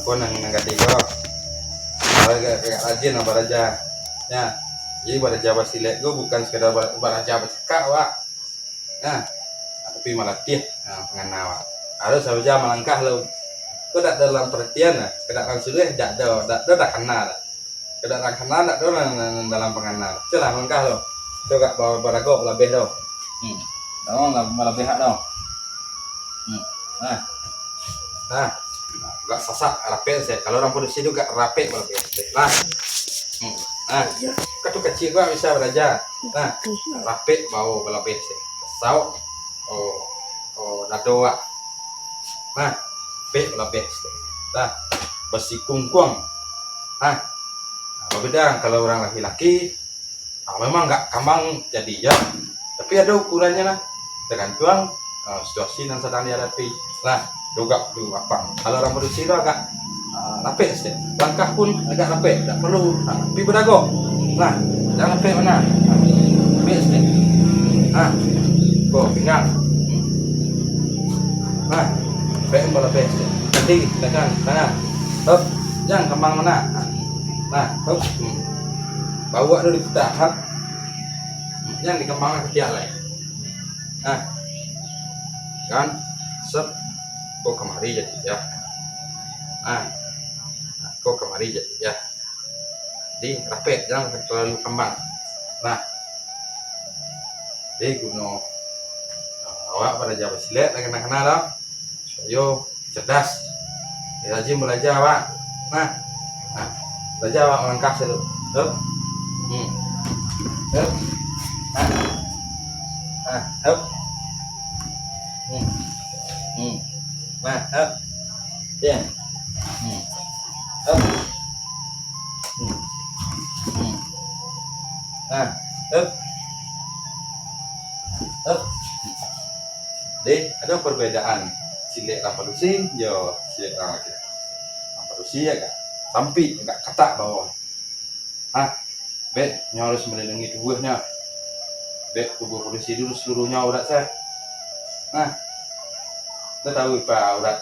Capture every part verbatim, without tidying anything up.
Ko nan, nan katigo, agak, agak rajin lah baraja. Ya. Jadi baraja basilek ko bukan sekadar ba-, baraja bacakak, Wak. Nah, tapi malatih, nah, pangana, Wak. Harus sajo malangkah lo. Ko dak dalam perhatian lah, kok dak nan suluah, dak do, dak do takana dah. Kok dak takana, dak do nan, nan, nan dalam pangana. Cubolah malangkah lo. Cubo agak ba-, barago balabeh tu. Hmm. Dak mau lah balabeh tu. Hmm. Nah. Nah. Agak sasak, rapek se. Kalau urang padusi tu agak rapek balabeh se. Nah. Hmm. Nah. Katuak kacik ko bisa baraja. Nah. Rapek bao balabeh se. Sauk. Oh, oh, dado awak. Nah, pek balabeh sikik. Nah, basikungkuang. Nah, nah, babeda kalau urang laki-laki, ah, memang agak kambang jadi, ya. Tapi ado ukurannyo lah. Tagantuang, ah, situasi nan sadang dihadapi. Nah, dogak tu lapang. Kalau urang padusi tu agak Ah, rapek sikik. Langkah pun agak rapek, dak paralu, ha, pi badago. Nah, jan rapek bana. Ha, rapek sikik. Ha, ko pinggang. Hmm. Nah, rapek balabeh sikik. Nanti tangan, tangan. Hop, jan kambang bana. Ha. Nah, hop. Hmm. Bawak tu diputa, hop. Hmm. Jan dikambangkan katiak lai. Nah. Kan? Sep. Ko kamari jadi, ya. Nah. Nah, ko kamari jadi, ya. Jadi, rapek, jan talalu kambang. Nah. Jadi, guno, ah, awak baraja basilek lah kana-kana tu. Supayo cerdas. Yo, rajin baraja awak. Nah. Nah. Baraja awak malangkah sado. Hup. Hmm. Hup. Nah. Nah. Nah, hup. Hmm. Hmm. Nah, hup. Ya. Hmm. Hup. Hmm. Hmm. Nah, hup. Hup. Deh, ado parbedaan silek urang padusi jo silek urang laki. Urang padusi agak sampik, agak katak bawah. Hah, bek, nyo harus malindungi tubuahnyo. Bek tubuah padusi dulu saluruahnyo aurat se. Nah, ndak tahu ipa aurat.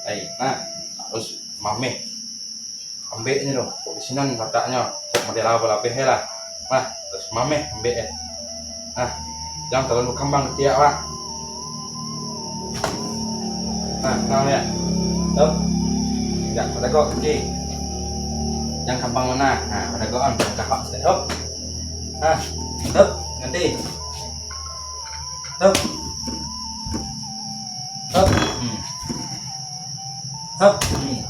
Ai, nah, harus mameh. Ambeknyo tu, kok di sinan lataknyo, kok model apo lapeh lah. Nah, harus mameh ambek e. Nah, jan talalu kambang katiak, Pak. Nah, nah, lihat. Tuh. Jan, badago kaki. Jan kambang bana. Nah, badago an, kahak sikik. Hop. Nah, hop, ganti. Hop. Hop. Hmm. Hop. Hmm.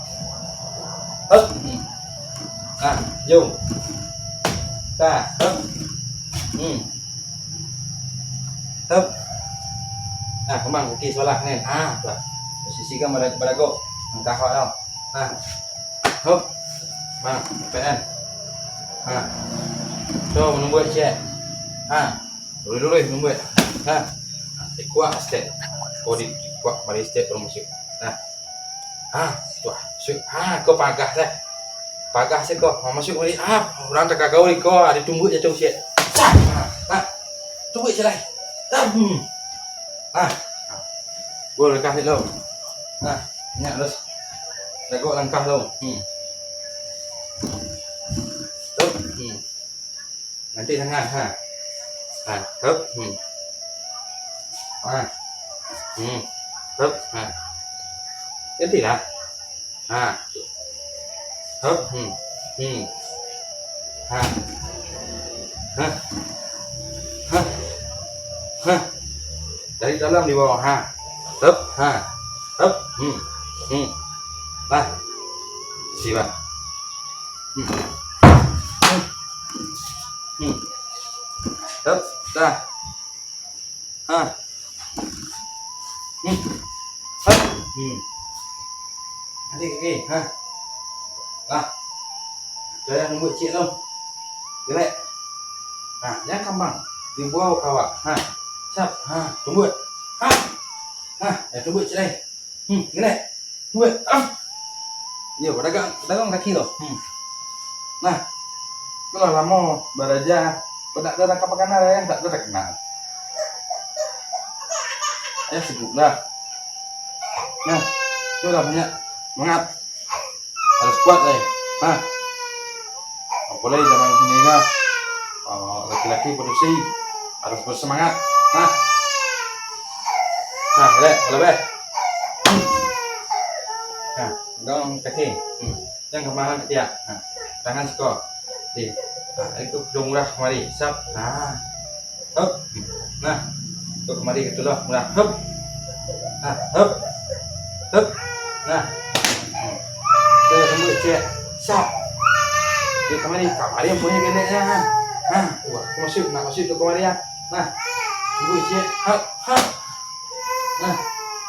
Hop. Hmm. Nah, jom. Tah, hop. Hmm. Hup. Nah, kambang kaki sabalah kan. Ah, lah. Posisikan bada-, badago. Langkah awak tau. Nah. Hup. Bang, P N. Nah. So, manumbuak ciek. Nah. Lurus-lurus manumbuak. Nah. Nah, dikuak step. Kau dikuak mari step baru masuk. Nah. Ah, tuah, masuk. Ah, ko pagah dah. Pagah se ko. Ah, masuk balik. Ah, urang tagagau di ko, ah, ditumbuak jatuah ciek. Sah. Ah, ah. Tumbuak ciek lai. Ah, hmm. Ah. Ah. Gol langkah ni lo. Ah, nyak terus. Dagok langkah lo. Hmm. Tuh, hmm. Nanti tangan, ha. Ha, hup, hmm. Ha. Hmm. Hup, ha. Gantilah. Ha. Hup, hmm. Hmm. Ha. Ha. Ha. Ha. Dari dalam di bawah, ha. Hup, ha. Hup, hmm. Hmm. Nah. Siap. Hmm. Hmm. Hmm. Hup, dah. Ha. Hmm. Hup. Hmm. Nanti kaki, ha. Lah. Jan tumbuak ciek tu. Gelek. Ha, jan kambang. Dibawa ka awak. Ha. Sap. Ha, tumbuak. Ha. Ha, jan tumbuak ciek lai. Hmm, gelek. Weh, ah. Yo, padagang, padagang kaki tu. Hmm. Nah. Itulah lamo baraja. Kok dak ado nan ka pakana, ya, dak ado nan ka kenal. Ya, sibuk dah. Nah, itulah banyak. Semangat. Harus kuat, eh. Nah. Apolai zaman kini ko, eh, laki-laki padusi harus bersemangat. Nah. Nah, lek, kalau beh. Nah, pegang kaki. Hmm. Jangan kemahan katiak. Nah, tangan siko. Di. Nah, itu dong murah kemari. Sap. Nah. Hup. Nah. Tu kamari gitu lah. Nah, hup. Nah, hup. Hup. Nah. Tu tunggu ciek. Sap. Dia kamari, kamari punyo gelek nya. Nah, wah, aku masuk, nak masuk tu kamari ya. Nah. Tunggu ciek. Hup, hup. Nah.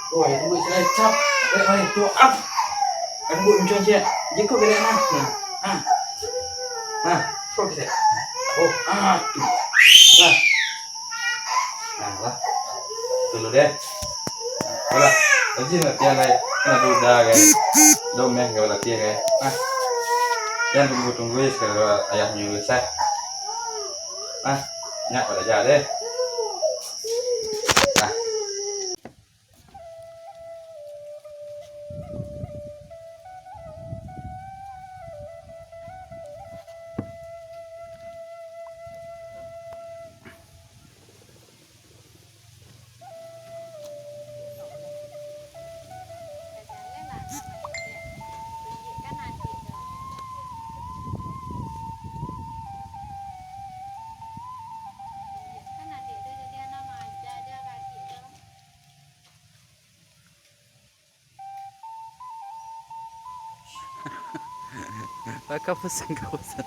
Wah, itu buat ciek. Cap. Gelek kamari. Tu, ap. Kan buat muncul ciek. Jiko gelek nah. Nah. Nah. Nah. Kau bisa. Oh, ah, tu. Nah. Nah, lah. Dulu deh. Alah, rajin latihan, guys. Kan ado uda, guys. Domeh, guys, latihan, guys. Nah. Jangan tunggu-tunggu, ya, sekali ayah nyuruh, sah. Nah, nyak pada aja deh. Nah. Lah, ka pusing, ka pusing.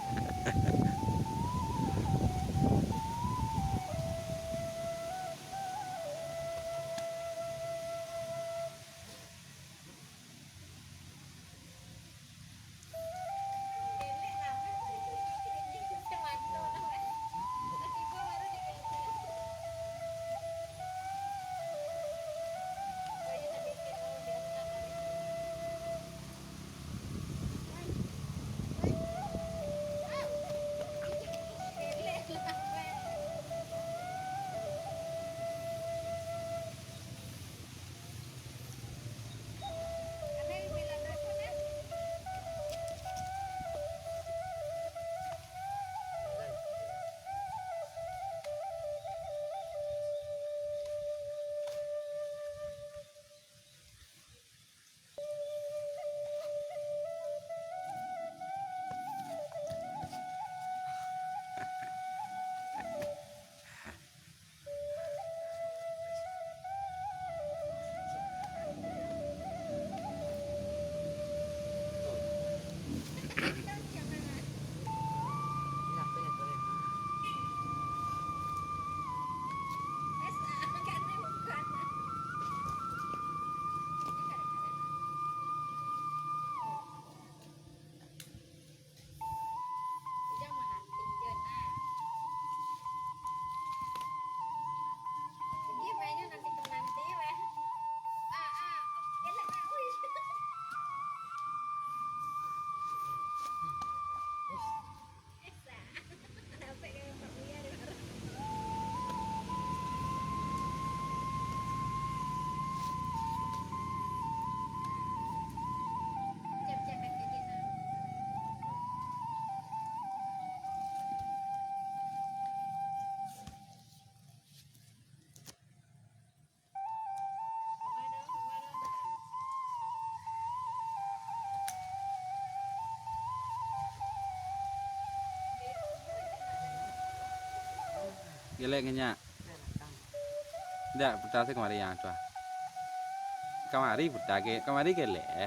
Gelek ngenyak. Ndak, puta se kamari yang tu ah. Kamari puta ge, kamari gelek.